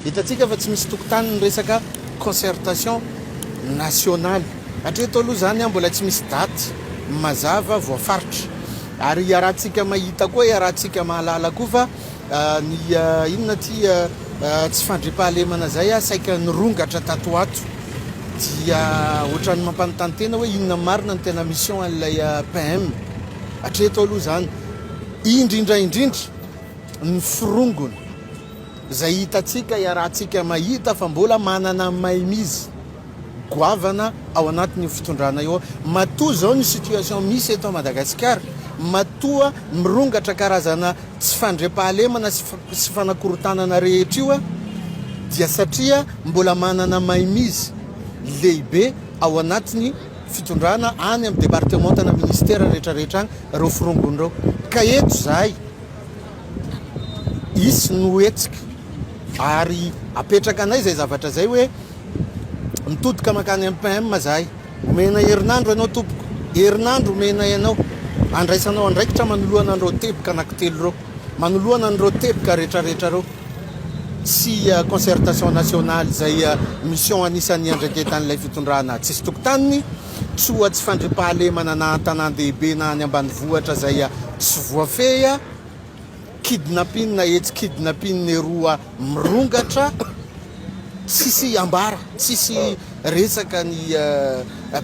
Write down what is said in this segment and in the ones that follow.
Hitantsika fa tsy misy tokotany ny resaka concertation nationale. Hatreto aloha izany mbola tsy misy daty mazava voafaritra. Ary iarahantsika mahita koa, iarahantsika mahalala koa fa ny inona ity tsy fandriampahalemana izay saika nirongatra tato ho ato dia ohatran'ny mampanontany tena hoe inona marina no tena mission an'ilay PM. Hatreto aloha izany, indrindra indrindra ny forongony. Izay hitantsika, iarahantsika mahita fa mbola manana mainmise goavana ao anatin'io fitondrana io. Matoa izao ny situation misy eto Madagasikara, matoa mirongatra karazana tsy fandriampahalemana sy fanakorontanana rehetra io dia satria mbola manana mainmise lehibe ao anatin'ny fitondrana any amin'ny departemanta na ministera rehetrarehetra any ireo forongony ireo. Ka eto izahay. Hisy no hetsika ary apetraka anay izay zavatra izay hoe mitodika mankany amin'ny PM izahay. Omena herinandro ianao tompoko, herinandro omenay anao andraisanao andraikitra manoloana an'ireo teboka anankitelo ireo, manoloana an'ireo teboka rehetrarehetra ireo sy concertation nationale izay mission anisan'ny iandraiketan'ilay fitondrana tsisy tokotaniny, tsy ho tsy fandriampahalemana na an-tanàn-dehibe na any ambanivohitra izay tsy voafehy. Kidnapping etsy kidnapping eroa mirongatra tsisy ambara tsisy resaka ny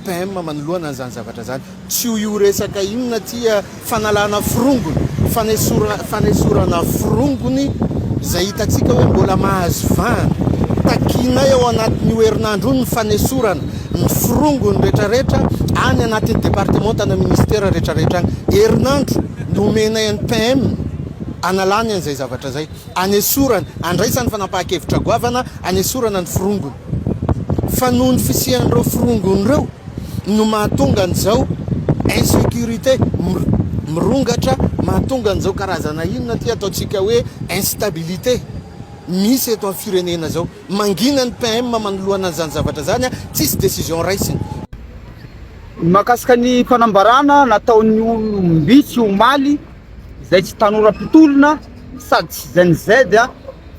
PM manoloana an'izany zavatra zany tsy ho io resaka inona ty fanalana forongony fanesora fanesorana forongony izay hitantsika hoe mbola mahazo vahana takianay ao anatin'io herinandro io ny fanesorana ny forongony retraretra any anatin'ny departemanta na ministera retraretra any herinandro Nomenay an'i PM analany an'izay zavatra izay, anesorany, andraisany fanapahan-kevitra goavana anesorana ny forongony. Fa noho ny fisian'ireo forongony ireo no mahatonga an'izao insécurité mirongatra, mahatonga an'izao karazana inona ity ataontsika hoe instabilité misy eto amin'ny firenena izao. Mangina ny PM manoloana an'izany zavatra izany, tsisy décision raisiny. Ny mahakasika ny fanambarana nataon'ny olom-bitsy omaly izay tsy tanora mpitolona sady tsy Gen Z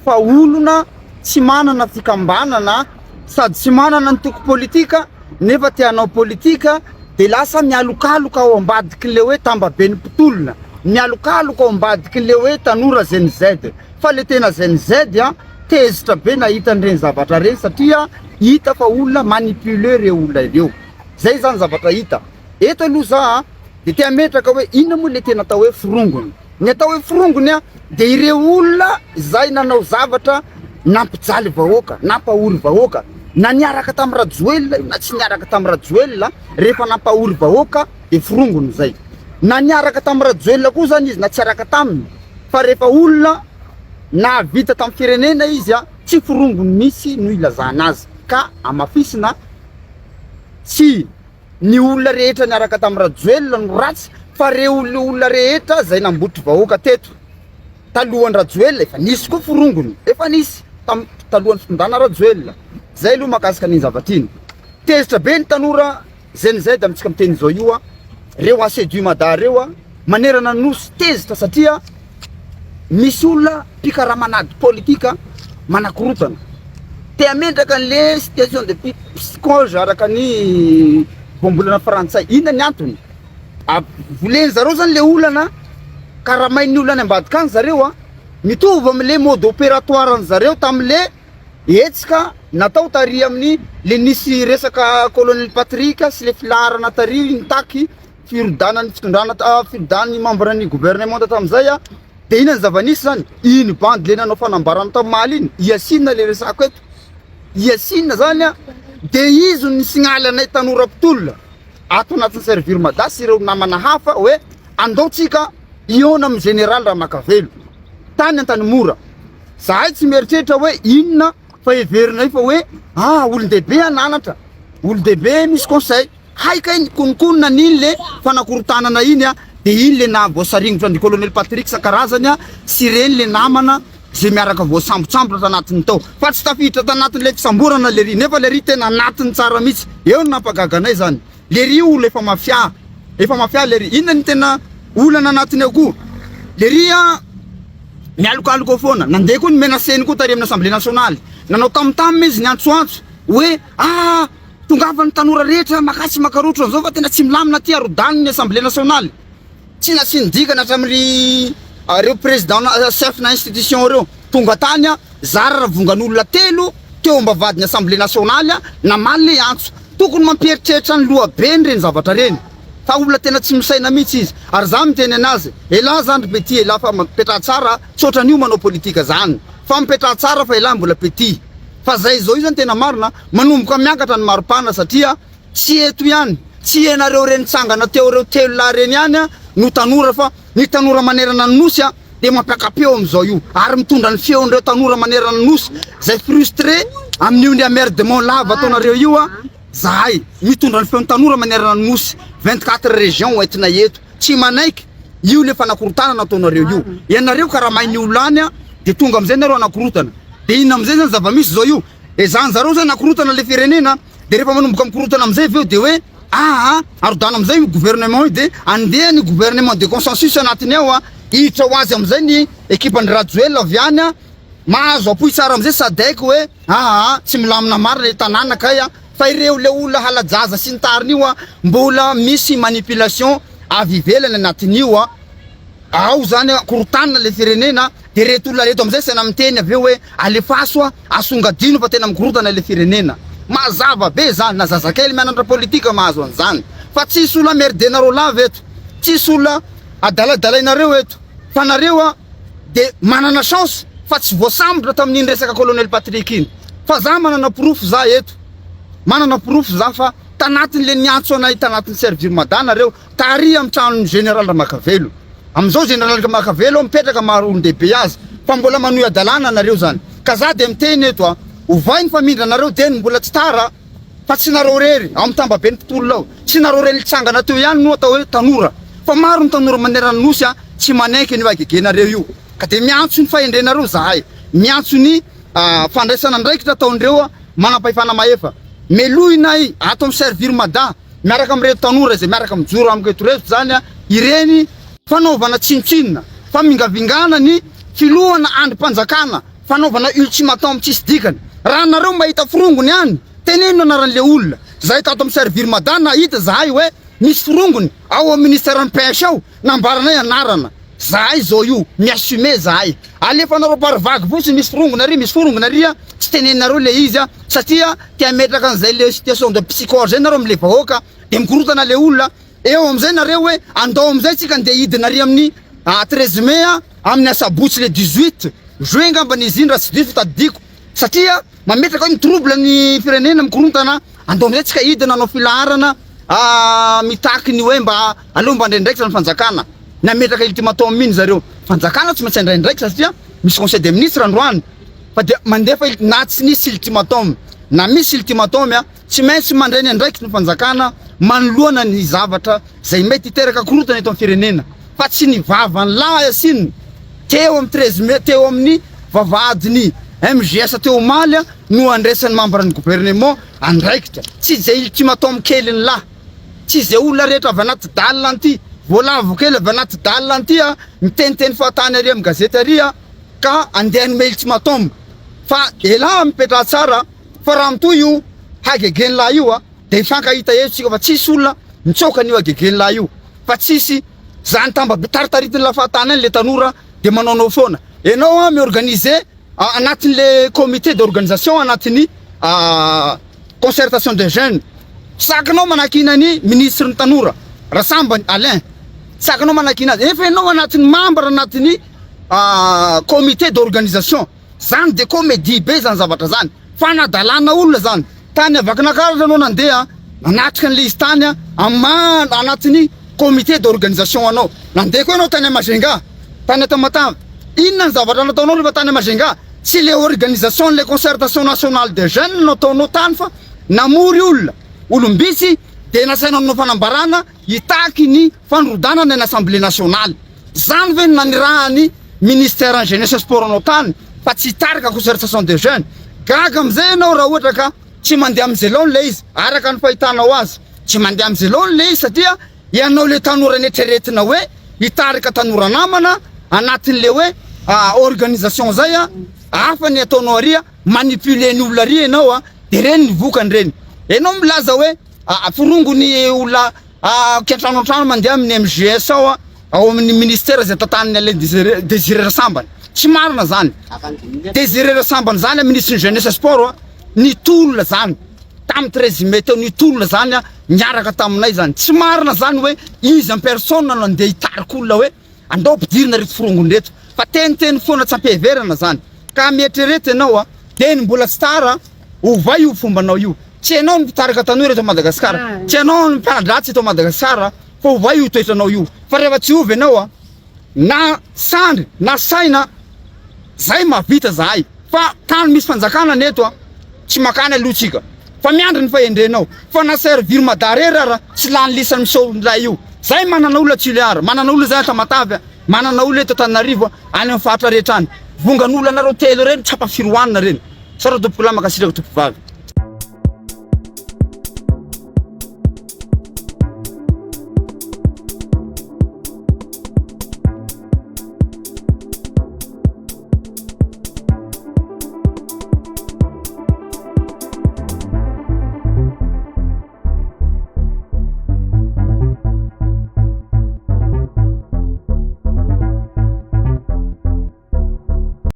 fa olona tsy manana fikambanana sady tsy manana antoko politika nefa te hanao politika dia lasa mialokaloka ao ambadik'ilay hoe tambaben'ny mpitolona, mialokaloka ao ambadik'ilay hoe tanora Gen Z fa le tena Gen Z tezitra be nahita an'ireny zavatra ireny satria hita fa olona manipuler ireo olona ireo. Zay zany zavatra hita. Eto aloha za de te hametraka hoe inona moa le tena atao hoe forongony. Ny atao hoe forongony a de ireo olona izay nanao zavatra nampijaly vahoaka, nampahory vahoaka, na niaraka tamin'i Rajoelina io na tsy niaraka tamin'i Rajoelina, rehefa nampahory vahoaka de forongony zay. Na niaraka tamin'i Rajoelina koa zany izy na tsy araka taminy fa rehefa olona nahavita tamin'ny firenena izy a, tsy forongony mihitsy no ilazana azy ka hamafisina Tsy ny olona rehetra niaraka tamin'i Rajoelina no ratsy fa reo olona rehetra zay nambotry vahoaka teto talohan'i Rajoelina efa nisy koa forongony efa nisy tam talohan'ny fitondrana Rajoelina zay aloha mahakasika an'iny zavatra iny tezitra be ny tanora Gen Z amintsika miteny izao io a reo AC du Mada reo a manerana ny nosy tezitra satria Misy olona mpikaraman'ady politika manakorontana, te hamendraka an'le situation de psychose araka ny voambolana frantsay. Inona ny antony? Volen zareo zany le olana, karamain'ny olona any ambadika any zareo a, mitovy amle mode opératoire an'zareo tamle hetsika natao tary amin'ny le nisy resaka colonel Patrick sy le filaharana tary nitaky firodanan'ny fitondrana firodan'ny membre ny gouvernement tamin'izay a, de inona ny zava-nisy zany? Iny bandy le nanao fanambarana tamaly iny, i Yacine le resako eto, i Yacine zany a, de izy no nisignaly anay tanora mpitolona ato anatin'ny servir mada sy ireo namana hafa hoe andao tsika hihaona amin'ny général Ramakavelo tany Antanimora, zahay tsy mieritreritra hoe inona fa heverinay fa hoe ah olon-dehibe hananatra, olon-dehibe misy conseil. Hay kay nikononkonona an'iny le fanakorontanana iny a, de iny le naha voasaringotra an-dry colonel Patrick isan-karazany a, sy ireny le namana ze miaraka voasambotsambotra tanatiny tao, fa tsy tafiditra tanatin'ilay fisamborana lery, nefa lery tena anatiny tsara mihitsy, eo no nampagaga anay zany, lery olo efa mafia, efa mafia lery, inona ny tena olana anatiny ao koa, lery a. Mialokaloka ao foana. Nandeha koa ny menaceny koa tary amin'ny Assemblée nationale. Nanao tam tam izy niantsoantso hoe ah tongava ny tanora rehetra makatsy makarotra an'izao fa tena tsy milamina aty arodany ny Assemblée nationale. Tsy nasiany dikany hatramin'ny reo président chef na institution reo. Tonga tany zara raha vongan'olona telo teo ambavahadin'ny Assemblée nationale namaly le antso. Tokony mampieritreritra ny lohabeny reny zavatra reny. Fa olona tena tsy misaina mihitsy izy. Ary za miteny anazy, elah zany ry petit elah fa mipetraha tsara, tsy otran'io manao politika zany. Fa mipetraha tsara fa elah mbola petit. Fa zay zao io zany tena marina, manomboka miakatra ny maripana satria tsy eto ihany, tsy ianareo reny nitsangana teo reo telolahy reny ihany no tanora fa ny tanora manerana ny nosy dia mampiaka-peo amin'izao io ary mitondra ny feon'ireo tanora manerana ny nosy zay frustré amin'io ny emmerdement lava ataonareo io. Zahay, mitondra ny feon'ny tanora manerana ny Nosy, 24 régions ho entinay eto, tsy manaiky io le fanakorontanana ataonareo io. Ianareo karamain'ny olona any de tonga amizay nareo hanakorontana. De inona amizay zany zava-misy zao io? Ezahan zareo zany hakorontana le firenena, de rehefa manomboka mikorontana amizay avy eo de hoe aa arodano amizay io gouvernement io de andeha ny gouvernement de consensus anatiny ao a, hiditra ho azy amizay ny ekipan-dry Rajoelina avy any a, Mahazo apoy tsara amizay sadec hoe aa tsy milamina marina le tanàna kay a, fa ireo le olona hala-jaza sy ny tariny io a mbola misy manipulation avy ivelany anatin'io a, ao zany a korotanina le firenena de reto olona reto amizay saina miteny avy eo hoe alefaso a asongadino fa tena mikorotana le firenena, mazava be zany na zazakely mianatra politika mahazo an'izany fa tsisy olona merdenareo lava eto, tsisy olona adaladalainareo eto fa nareo a. de manana chance fa tsy voasambotra tamin'iny resaka colonel Patrick iny fa za manana porofo za eto manana porofo za fa tanatin'ny le niantso anay tanatin'ny servir mada nareo tary amin'ny tranon'ny général Ramakavelo amin'izao général Ramakavelo mipetraka maha olon-dehibe azy fa mbola manohy adalàna nareo zany ka za de miteny eto a ovay ny famindranareo deny mbola tsy tara Fa tsy nareo irery ao amin'ny tambaben'ny mpitolona ao, tsy nareo irery nitsangana teo ihany no atao hoe tanora, fa maro ny tanora manerana ny Nosy tsy manaiky an'io hagegenareo io. Ka dia miantso ny fahendrenareo zahay, miantso ny fandraisana andraikitra ataon'ireo manampahefana mahefa. Melohinay ato amin'ny Servir Mada miaraka amin'ireto tanora izay miaraka mijoro amiko eto ireto izany ireny fanaovana tsinontsinona, famingavingana ny filohana andrim-panjakana, Fanaovana ultimatum tsisy dikany. Raha nareo mahita forongony any, teneno ny anaran'le olona. Zahay tato amin'ny Servir Mada nahita zahay hoe misy forongony ao amin'ny ministère ny pêche ao, nambaranay anarana. Zahay zao io, mi-assumer zahay. Alefanareo par vague fotsiny misy forongony ary, misy forongony ary, tsy teneninareo le izy satria te hametraka an'izay le situation de psychose zay nareo amle vahoaka de mikorotana le olona. Eo amizay nareo hoe andao amizay tsika ndeha hidina ary amin'ny 13 mai amin'ny asabotsy le 18 juin ngambany izy iny raha tsy diso tadidiko satria mametraka hoe mitrouble ny firenena mikorontana andao amizay tsika hidina hanao filaharana mitaky ny hoe mba aleo mba handray andraikitra ny fanjakana nametraka ultimatum iny zareo fanjakana tsy maintsy handray andraikitra satria misy conseil des ministres androany fa dia mandefa na tsy nisy ultimatum na misy ultimatum Tsy maintsy mandray ny andraikitry ny fanjakana manoloana ny zavatra izay mety hiteraka korontana eto amin'ny firenena fa tsy ny vavan'ny lahy asiana teo amin'ny 13 mai teo amin'ny vavahadin'ny MJS teo omaly no andraisan'ny membre ny gouvernement andraikitra. Tsy izay ultimatum kelin'ny lahy, tsy izay olona rehetra avy anaty dalle anty, voalavo kely avy anaty dalle anty miteniteny fahatany ary amin'ny gazety ary ka andeha hanome ultimatum fa elah mipetraha tsara. Fa raha mitohy io hagegen'lah io a, dia hifankahita eto tsika fa tsisy olona mitsoaka an'io hagegen'lah io, fa tsisy zany tambabe taritaritin'lah fahatany any le tanora dia manaonao foana. Enao a mi-organiser anatin'le comité d'organisation anatin'ny concertation des jeunes, sakinao manakiana ny ministre ny tanora Rasambany Alain, sakinao manakiana azy, nefa enao anatin'ny membre anatin'ny comité d'organisation. Zany de comedie be zany zavatra zany, fanadalana olona zany, tany Vakinakaratra anao nandeha nanatrika an'le izy tany ama anatin'ny comité d'organisation anao, nandeha koa ianao tany Majunga, tany Tamatave, inona ny zavatra nataonao rehefa tany Majunga, tsy le organisation le concertation nationale des jeunes no nataonao tany fa namory olona, olom-bitsy de nasainao nanao fanambarana hitaky ny fandrodanana ny assemblée nationale. Zany ve no nanirahan'ny ministère ny jeunesse sport anao tany fa tsy hitarika concertation des jeunes? Gaga amizay ianao raha ohatra ka tsy mandeha amizay laoniny le izy araka ny fahitanao azy, tsy mandeha amizay laoniny le izy satria ianao le tanora neritreretina hoe hitarika tanora namana anatin'le hoe. organisation zay a, hafa ny ataonao ary a, manipuler ny olona ary ianao a, de reny ny vokany reny. Ianao milaza hoe forongo ny olona kiantrano antrano mandeha amin'ny MGS ao a, ao amin'ny ministère izay tantanin'i Alain Désiré Désiré Rasambany. Tsy marina zany. Désiré Rasambany zany ministre ny jeunesse et sport a, nitolona zany tamin'ny 13 mai teo nitolona zany a, niaraka taminay zany. Tsy marina zany hoe izy en personne no nandeha hitarika olona hoe Andao ampidirina reto forongony reto fa teniteny foana tsy ampiheverana zany ka mieritrereta ianao a, teny mbola tsy tara ovay io fombanao io, tsy ianao no mpitarika tanora eto Madagascar, tsy ianao no mpanadratsy eto Madagascar fa ovay io toetranao io fa rehefa tsy hiova ianao a, na sandry na saina zay mahavita zahay fa tany misy fanjakana ny eto a, tsy makany aloha tsika fa miandry ny fahendrenao fa na servir mada rery ara tsy lany lisany miseho ndray io zay manana olona Tuléar manana olona zay Tamatave a manana olona eto Antananarivo a any amin'ny faritra rehetra any vongan'olona anareo telo reny tsy ampafirohanina reny misaotra tompokolahy mankasitraka tompokovavy.